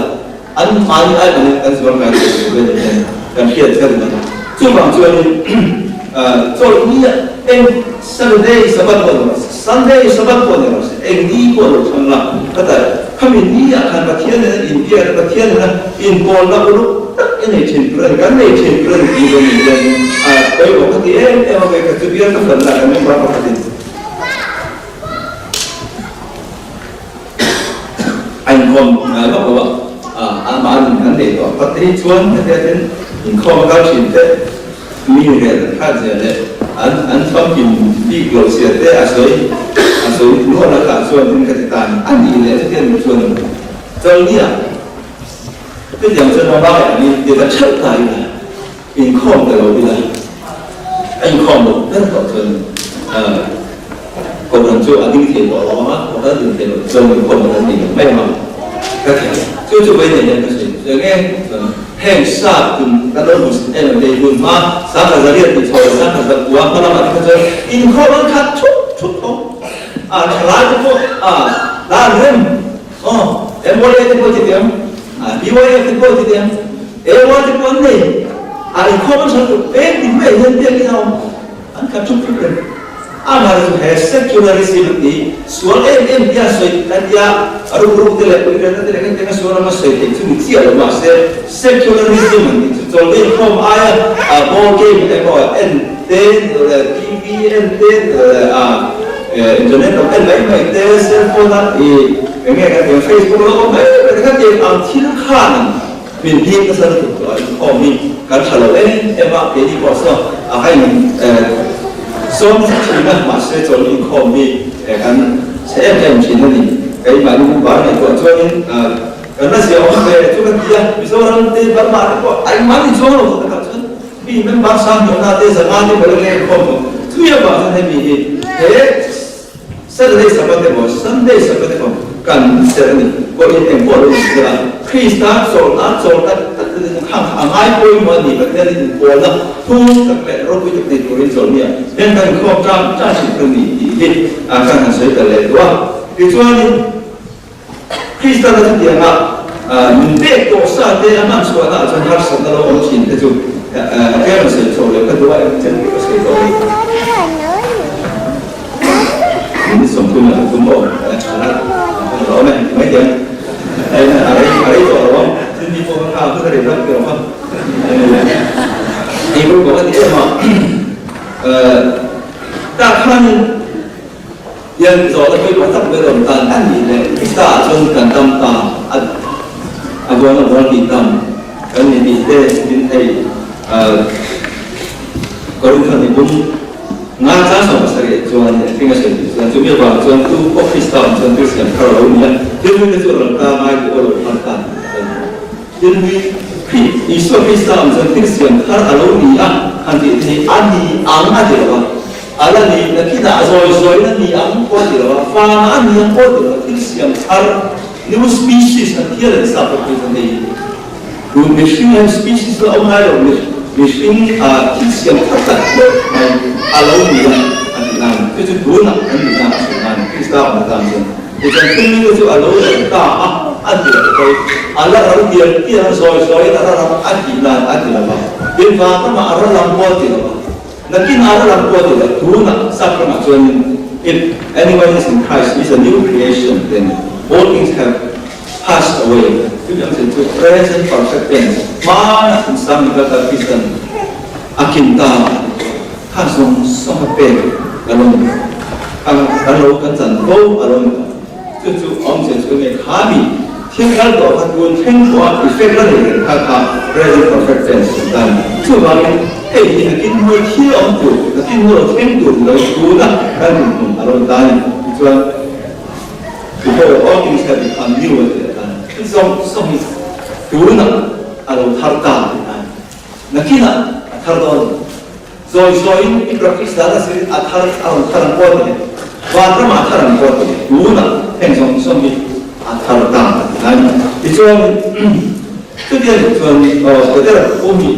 Speaker 1: An hmai ai angin kan zuar ngai lo tih vel hian kan hriat kha ringawt a. Chuvang chuanin chawlhni ah eng Saturday Sabbath pawh ni rawh se, Sunday Sabbath pawh ni rawh se, eng ni pawh lo thleng la, ka ta khami ni ah khan Pathian nena inbiakna, Pathian nena inpawlna uluk tak i nei thin tur a ni, kan nei thin tur a ni tih vel hian pawimawh ka ti em em a, vawikhat chu bial ka hlanna kan member pakhatin A inkhawm ngai vak lo a, amah in an nei tawh phawt te hi chuan hetiang hian inkhawm a kal thin te mi rel an hrat zia leh an an famkim bik lo zia te a sawi a sawi nual a tah chuan tin ka ti ta a ni leh chutiang ni chuan chawlhnia chutiang chuan a vai angin ti ta theuh ta ila inkhawm ta lo ila a inkhawm loh ber tawh chuan Kohhran chu a ding thei tawh lo ang a, kohhran a din thei loh chuan inkhawm a kan nei lo mai ang a, ka ti a. Chu chu vawi nei hian ka sawi chu enge chuan heng sap tum kan lo hmu em em te hi hun hma sangha zariat tih chho leh sangha zakua hma lamah te kha chuan inkhawm an khat thup thup tho a, thalai te pawh a la an rem aw, MYA te pawh chutiang, BYF te pawh chutiang, AY te pawh an nei a, inkhawm an hran tur engtin mai hian biakin a awm. An khat thup thup reng. Amah chu he secularism an ti, sual em em tia sawi a tia, a ruk ruk te leh puitlehna te leh kan tianga sual rama sawi theih chu ni chiah lo mahse secularism an tih chu chawlhni inkhawm aia ball game emaw en te leh TV en te leh internet lo en mai mai te, cell phone a i eng nge kan tih ang Facebook lo awm mai mai te kha tiang ang thil khan an Min hlim nasa lutuk tawh a inkhawm hi kan tha lo em em a, keini pawh saw a ka in sawm zet thin a, mahse chawlh inkhawm hi kan chhe em em thin a ni. Keimahni hun bar ngaihtuah chuanin kan la zia awm ve chu ka ti a, Mizoram te Burma te pawh a engmah ni chuang lo tawh takah chuan mi member sang hlawhna te zanga te pawh la inkhawm tawh. Chumi avang chuan hemi hi he Saturday Sabbath emaw Sunday Sabbath emaw kan serh a ni. Pawhin eng pawh lo ni sela, Krista chawlhna chawl tak tak te chu khang kha a ngai pawimawh a ni. Pathian in inpawlna thum tak leh ropui tak nei turin chawlhni ah hian kan inkhawm tan tan thin tur a ni tih hi kan han sawi ta leh duh a. Tichuanin Krista na chutianga min pek tawh sa te a hman chhuahna ah chuan harsatna lo awm thin te chu a tlem a sawi chho leh ka duh a, eng chen pawh ka sawi tawh lo. Minute 30 leh 30 aw a la awm e mai thei ang. A rei a rei tawh lo ang, thil mi pawh kha hun a rei vak tawh lo ang. Ei pawimawh ka ti em a, tah khanin Hian zawhna pawimawh tak ber awm tan a nih leh Krista ah chuan kan dam ta a a buan a bual tih tam kan ni tih te min hei Korintho ni bum nga chang 70 chuan engtin a sawi tih chuan chumi avang chuan tu pawh Krista awm chuan thil siam thar a lo ni a, thil hlui te chu a rawn ta ngai duh a lo thar ta tih a ni. Thil hlui Kri Isua Krista awm chuan thil siam thar a lo ni a han tih te hi a ni ang a ti lo a. A la ni, nakinah a zawi zawiin a ni ang pawh a ti lo a, fana a ni ang pawh a ti lo a, thil siam thar, new species, an thial an sap pawh hi hei tun mihring hian species la awm ngai lo, mihring thil siam thar tak deuh mai a lo ni a, a ti nan, chu chu tunah kan ni nan a sawi nan, Krista awm atan chuan tichuan thil mite chu a lo ral ta a, a ti lo pawh a la ral tial tial a, zawi zawiin a ral ang a tih nan a ti lo va, tin vanramah a ral ang pawh a ti lo va. Nakin a ram pawh ti lo, tunah sap ramah chuanin If anyone is in Christ, he is a new creation, then all things have passed away. Chumi ang chen chu present perfect tense, hmanah insang ni kal ta Kristan a kin ta a ti chu kha zawng zawng a pek a lo ni tawh. Kan lo kan chan fo a lo ni tawh. Chu chu awmzia chu nge kha mi thil kal tawh kha tun thleng pawh a effect la nei reng kha kha present perfect tense kan tan. Chuvangin hei hi nakin hnuai thil awm tur, nakin hnuai lo thleng tur ni lo tuna kan dinhmun a rawn tan a ni. Tichuan Behold, all things have become new a ti a tan. Thil zawng zawng hi tunah a lo thar ta a ti tan. Nakinah a thar dawn a ni. Zawi zawiin i practice dan a zirin a thar a rawn thar ang kual ta le. Vanramah a thar ang kual ta le. Tunah heng zawng zawng hi a thar ta a ti lai mai. Tichuan chuti a nih chuan aw Petera pum hi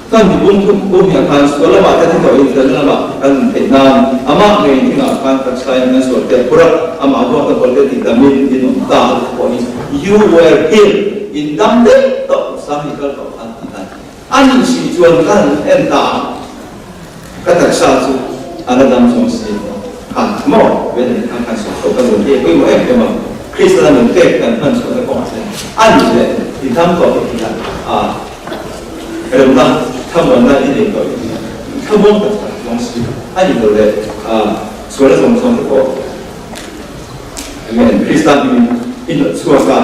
Speaker 1: kan mi pum thum pum hi a khan sual lamah te thi tawhin felna lamah kan nun theih nan amah ngei thingah khan taksain kan sual te a phur a, amah ruak a kawl te tih damin in awm ta a ti pawhin you were healed in dam daih tawh sang i kal tawh khan ti dan. A nih si chuan ka han en ta a, ka taksa chu a la dam chuang si lo. Kha maw? Ve nen khan kan sawi chhuah ka nuam hi a pawimawh em em a, Krista nun pek kan hman chhuahna kawngah hian a nih leh i dam tawh i ti a, a remna thlamuanna i nei tawh i ti a, i thlamuang tak tak chuang si lo. A nih loh leh a sualna zawng zawng te pawh Amen. Krista hmingin i hnawt chhuak a,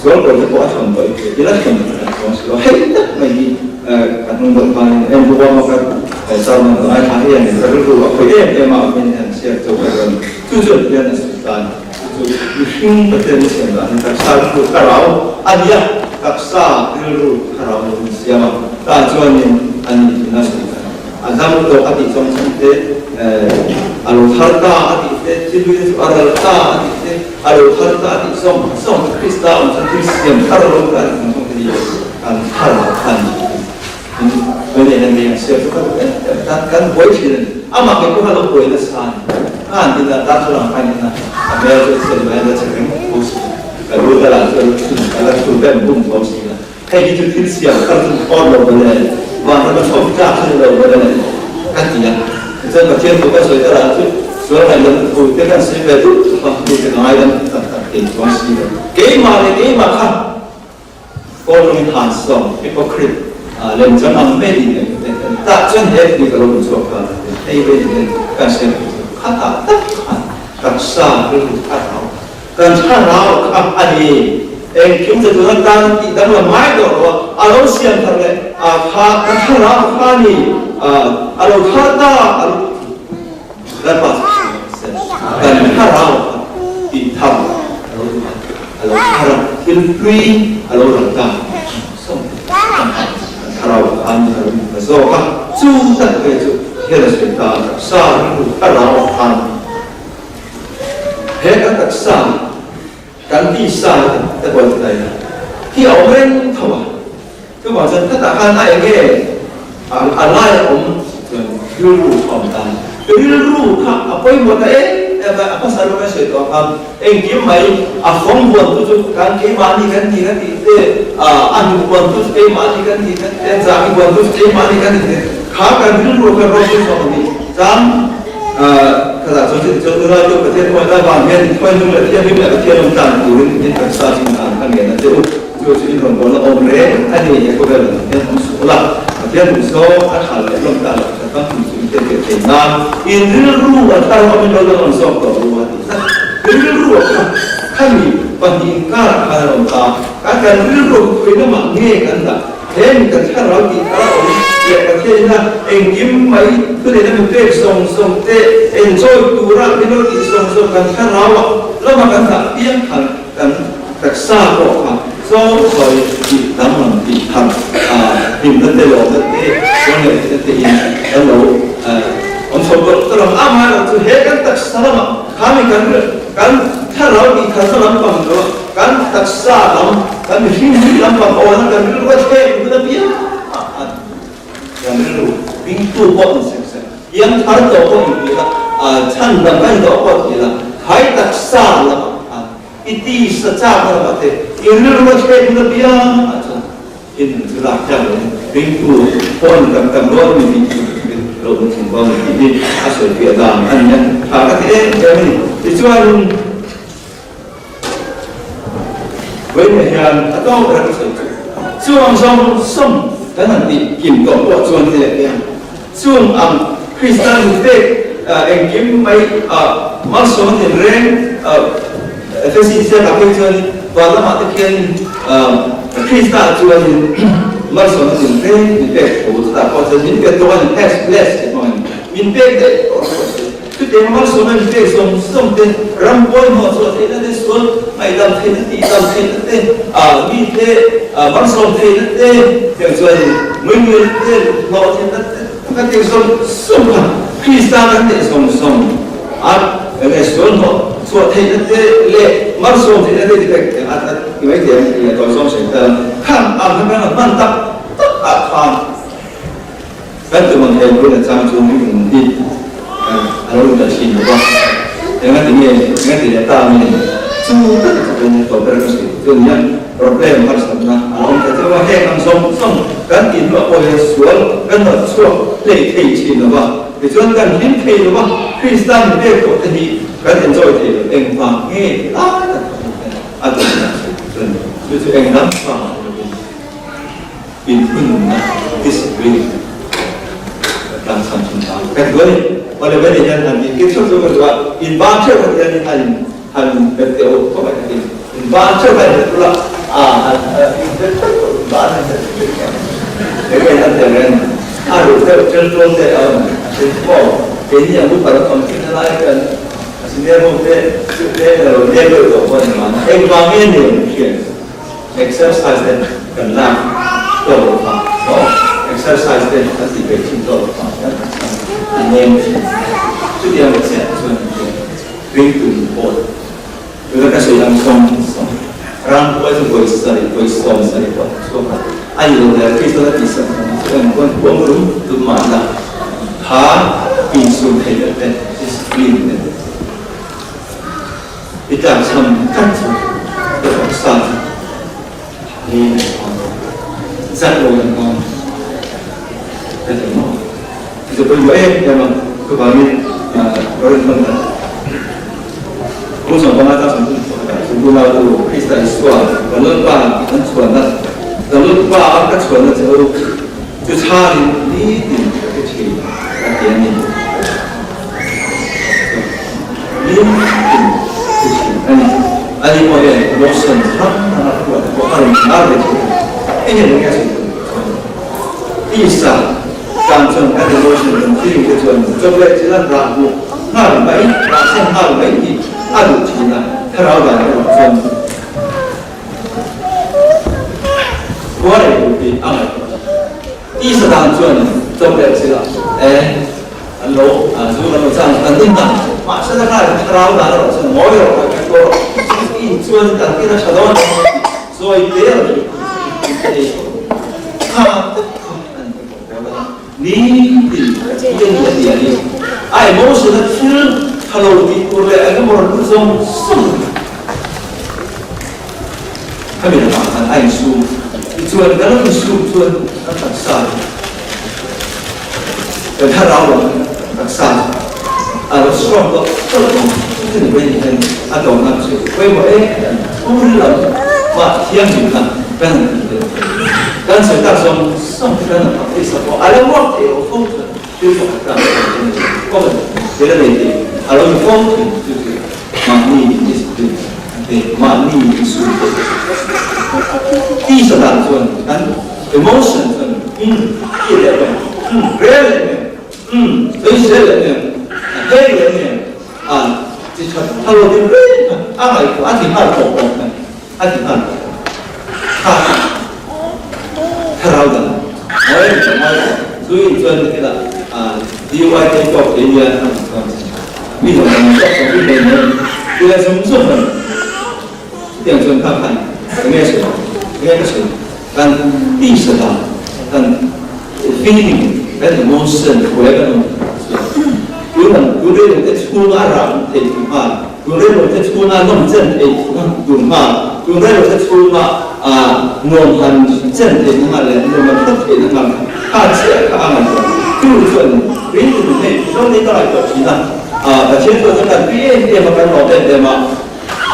Speaker 1: sual kawl te pawh a thawn tawh i ti a, i la thawn tak chuang si lo. Hei tak mai hi kan hnung dawt khanin en huam a kan sermon kan ngaithla hi a ni. Ka rilru a khawih em em a, min han share chauh ka rawn chu chu an hian a sawi ta a ni. Chu chu mihring Pathian i siam dan hi taksa rilru thlarau a ni a, taksa rilru thlarau lo in siam a, tah chuanin a ni tihna a sawi ta a ni. A dam tawh a tih chawng chawng te, a lo thar ta a tih te, thil hlui te chu a ral ta a tih te, a lo thar ta a tih zawng zawng te, Krista awm chuan thil siam thar a lo ta a tih zawng zawng te hi kan thar a khan in vei nei hian siam chu ka duh em em tan kan buai thin a ni. Amah kei pawh kha lo buai nasa a ni. Khan in a darthlalang khan in a a hmel chu a chhiat mai a la che reng tho si a, ka lu te lah chu a la chhun a la chhun rem bum tho si a. Hei hi chu thil siam thar chu awm lo mawle, vanram a chhawm tlak chu ni lo mawle ka ti a. Tichuan Pathian thu ka sawi ta lah chu sual ngaihdan thu te kan sawi ve duh duh a, mi te ka ngaidam tak tak thei chuang si lo. Keimah leh keimah kha kawl rawngin han sawm, hypocrite, lemchan ang mai ni leh te tah chuan he thu hi ka lo hmu chhuak ta a ti. Hei ve ni hian kan siam thei chu khatah tak khan taksa rilru thlarau Kan thlarau kha a ni. Engkim che tuna tan tih danglam ngai tawh lo a, a lo siam thar leh a kha kan thlarau kha a ni. A lo thar ta a lo Lalpa chu hria se, kan thlarau kha tih thar a lo duh a, a lo thar a, thil hlui a lo ral ta sawm kan thlarau kha a ni a lo duh ta zawk a, chu tak ve chu hian a sawi ta a, taksa rilru thlarau khan. He kan taksa, kan tisa te pawh chu daih a, hi a awm reng tho a. Chuvang chuan khatah khan a eng nge a lai a awm chuan rilru kha a awm ta a ni. Rilru kha a pawimawh ta em em a, a hmasa rawng a sawi tawh ang khan engkim mai a fawng huantu chu kan keimahni kan ni kan tih te, a hnuk huantu chu keimahni kan ni kan tih te, chang huantu chu keimahni kan ni tih te, kha kan rilru kha rawng chu a ni. Chang. Khatah chuan chutih chuan Unau chu Pathian khawngaihna avang hian Khawihnung leh Thianghlim leh Pathian awm tlan turin in taksa chu in an ka ngen a che u. Chu chu in rawn bawlna awm reng a ni. He khawvel ah hian awm suh ula, Pathian duh zawng a tha leh hlawm ta loh that famkim chu in hriat ve thei nan in rilru a thar awm in lo dang rawn zawk tawh ru a ti tlat. Rilru a kha khami pahnih inkarah khan an awm ta. Kan kan rilru khawi lamah nge kan dah? Heng kan thlarau tih thar a awm leh Pathian ina engkim mai thuneihna min pek zawng zawng te enjoy tura min lo tih zawng zawng kan thlarau ah lama kan dah piang khan kan taksa pawh kha zawng sawi tih danglam tih thar hlimna te lawmna te sual leh thihna te in kan lo awm chho tawlh tawlh ang. Amaherawhchu he kan taksa lamah khami kan kan thlarau tih tharna lampang lo a Kan taksa lam, kan mihring hi lampang awna kan rilru a thleng hun apiang ah khan kan rilru hmingtu pawh in sem sem, piang thar tawh pawh in ti la, chhan dang kan tawh pawh ti la, khai taksa lamah khan i tisa chakna lamah te i rilru a thleng hun apiang ah chuan i nun chu lak tlak loin hmingtu pawh in tam tam dawn mi tih chu lo hmu thin bawk a ni tih hi a sawifiah dan a ni a, tha ka ti em em a ni. Tichuanin. Vawiinah hian a tawk ber ka sawi chu chung ang zawng zawng kan han tih kim tawh pawh chuan te leh hian chung ang Krista inpek engkim mai malsawm a tin reng Efesi ziakah phei chuanin van lamah te khianin Krista chuanin malsawm a tin reng min pek tho chutah pawh chuan min pe tawh a ni has blessed tih hmangin min pek daih tawh a ni. Chutiang malsawmna mi pek zawng zawng te, ram pawimawh chhuah theihna te, sual ngaihdam theihna, tihdam theihna te, mite malsawm theihna te, tiang chuan muimuina te, hlawhtlinna te. Kan tih zawng zawng kha Krista kan neih zawng zawng a enge sual hnawh chhuah theihna te leh malsawm theihna te ti pek a ti mai thei ang tih a tawi zawng sawi ta khang ang kha kan hman tak tak ah khan kan tum ang he hun a chang chu mi hi a lo in ta thin lo va enga ti nge enga ti leh ta nge chu tak a thawk in tawh ber ka sawi chu nia problem harsatna a lo awm ta chauh a heng ang zawng zawng kan tih hnuah pawh hian sual kan nawt chhuak hlei thei thin lo va tichuan kan hlim thei lo va Krista min pek tawh te hi kan enjoy thei lo engvang nge ti lai tak a hmuh hian a duhna chu a ni chu chu eng lam vangah ni lovin Inhunna, discipline, ka tlang chhan thin ta. Ka ti duai, awle vei hian han in kir theuh chu ka duh a, in ban theuh kha hian in han in han bet teh u khawp mai ka ti. In ban theuh kha in bet ula, a han in bet theuh tawh in ban han bet theuh hian eng nge han tel reng a ruh deuh tel tawn te a awm a then chu maw keini ang upa lam awm thin na lai hian a senior ho te chu te a lo nel deuh tawh pawh a ni mahna engvang nge ni ang hriat. Exercise te kan lak tawk lo phah maw? Exercise te kan tih peih thin tawk lo phah hian kan chhan a nem thin. Chutiang leh chiah chuan ringtu in pawh tuna ka sawi ang sawm sawm ram pawh chu vawi sarih vawi 70 pawh chhuak a, a ni lo der Kristo a tih sak ang chu eng pawn huam rum tum mahna kha insum theih loh te discipline te I tlakchham tlat chu ka taksa chu leng an hmang lo, zat lo an hmang ka ti maw? Ti chu pawimawh em em a, chuvangin Korinth hmang khan Pu 15 chang 34 ah chu unautu Krista Isua kan Lalpa an chhuanna, kan Lalpa a ka chhuanna che u chu chhanin nitin ka ti thin a ti a ni. Ani pawh hian emotion hrang hrang a phuah te pawh a rawn lar ve thei a, eng emaw nge a sawi tur chuan tisa tan chuan kan emotion kan feeling te chuan chawp leh thil an rah hmuh nghal mai, rah sen nghal mai hi a duh thin a, thlarau dan erawh chuan khua rei tur tih a ngaihtuah a. Tisa dan chuan chawp leh thil a e. An lo zu lam lo chang kan din dan mahse na kha thlarau dan erawh chuan ngawi rawh kan ngaihtuah rawh i in chuan kan tin a tha dawn lo tih zawi te a rawn ei kha te kha an ti tawh pawl a nitin Pathian hi a ti a ni a emotion a thil tha lo tih tur leh eng emaw rawn lut zawng zawng khami lamah khan a insum tichuan kan lo insum chuan kan taksa hi Kan thlarau lo taksa a lo strong tawh tawh lo chu ni mai hian a tawhna chu pawimawh em em chhungril lam mah thianghlimna kan han tih tel thei. Kan sawi tak zawng zawng te kan han pak thei sak pawh a lo work thei lo fo chuan thil pakhat ka han sawi thei a ni. Common thil a nei thei a lo ni fo thin chu chu mahni discipline te mahni insum te tisa dan chuan kan Emotion chuan umm ti leh em umm rel leh em umm sawisel leh em a hei leh em a chi tha tha lo ding reng kha a ngaihtuah a ti nghal tawh tawh mai a ti nghal tawh tawh kha thlarau dang ngawi reng tawh ngawi tawh chu in chuan ka thil ah DY te tawk thei hian a rawn chuan mi zawng zawng tawk tawh mi nei mai ti leh zung zung mai chutiang chuan kha khan enge sawi enge ka sawi Kan tisa dan, kan feeling, kan emotion hruai kan awm chuan tun ang tun rilru te chhunga rah theih tur nghal, tun rilru te chhunga nawm chen theih tur nghal, tun rilru te chhunga nuam han chen theihna nghal leh nuam han hlat theihna nghal kha chiah kha a ngaihtuah tu chuan rilru nun hei Mizo te hi ka ngaihtuah thin a, Pathian chuan kan kan pi em em a, kan lawm em em a.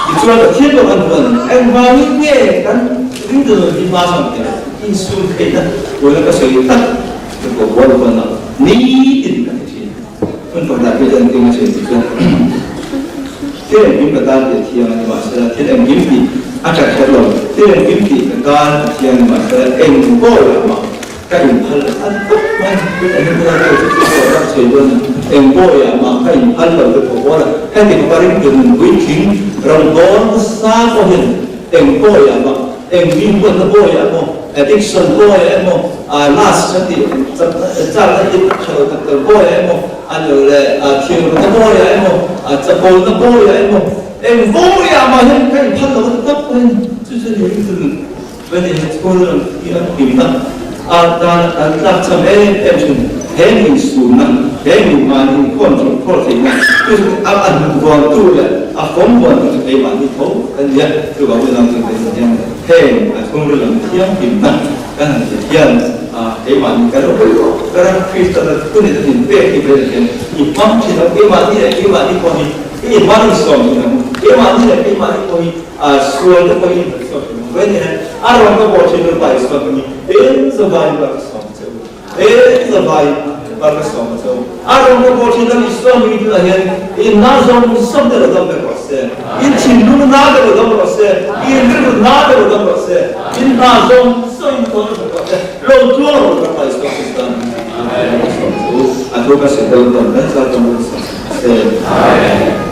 Speaker 1: Tichuan Pathian pawh kan hmu a ni. Engvangin nge kan ringtu nun hi hma sawn thei lo? Insum theihna tuna ka sawi tak ka tuah bual pawn a nitin ka ti thin. Hun pakhatah phei chuan engtin a sawi tih chuan thil engkim ka tan tih a thiang a ni mahsela thil engkim tih a tha kher lo. Thil engkim tih ka tan a thiang a ni mahsela eng pawh mah Ka inphal a ni khawp mai. Tun ang hian ka chu chu pawh ram chei dawn a, eng bawiah mah ka inphal lo te pawh pawl a, heti khawpa ringtu nun puitling ram dawn nasa pawh hian eng bawiah mah, eng mi huatna bawiah maw? addiction bawiah emaw, lust kan tih chakna hi tha lo tak tak bawiah emaw, a nih loh leh thiamlohna bawiah emaw, chapona bawiah emaw, eng bawiah mah hian ka inphat lo a ti tawp mai a ni. Chu chu ni ringtu Vaniah chhungril hi an hlimna a tan an tlakchham em em thin. He mi sunna, he mi mahni inkhawm thei khawl theihna chu chu a a hnuhvuantu leh a fawmvuantu chu keimahni tho kan ni a. Chuvang chu nang chu keimah hian heng a chhungril ang thianghlimna kan han tih hian keimahni kan lo hawi tawh ber a. Kristana thuneihna min pek hi veiah hian i hmang thin ang. Keimahni leh keimahni pawh hi i inhman insawm thin ang. Keimahni leh keimahni pawh hi A sual te pawhin kan sawm thin ang vek e. A rawn ka bawh thin rupa i sawm hi eng zavai bar ka sawm che u, eng zavai bar ka sawm che u. A rawn ka bawh thin lam i sawm hi tunah hian in na zawng zawng te lo dam vek rawh se, in thinlung na te lo dam rawh se, in rilru na te lo dam rawh se, in hna zawng zawng in thawn vek rawh se, lo tluang rawh Lalpa Isua Krista a rawn ka sawm che u. A thu ka sawi dawn dawn kan zat dawn dawn sawm se. Amen.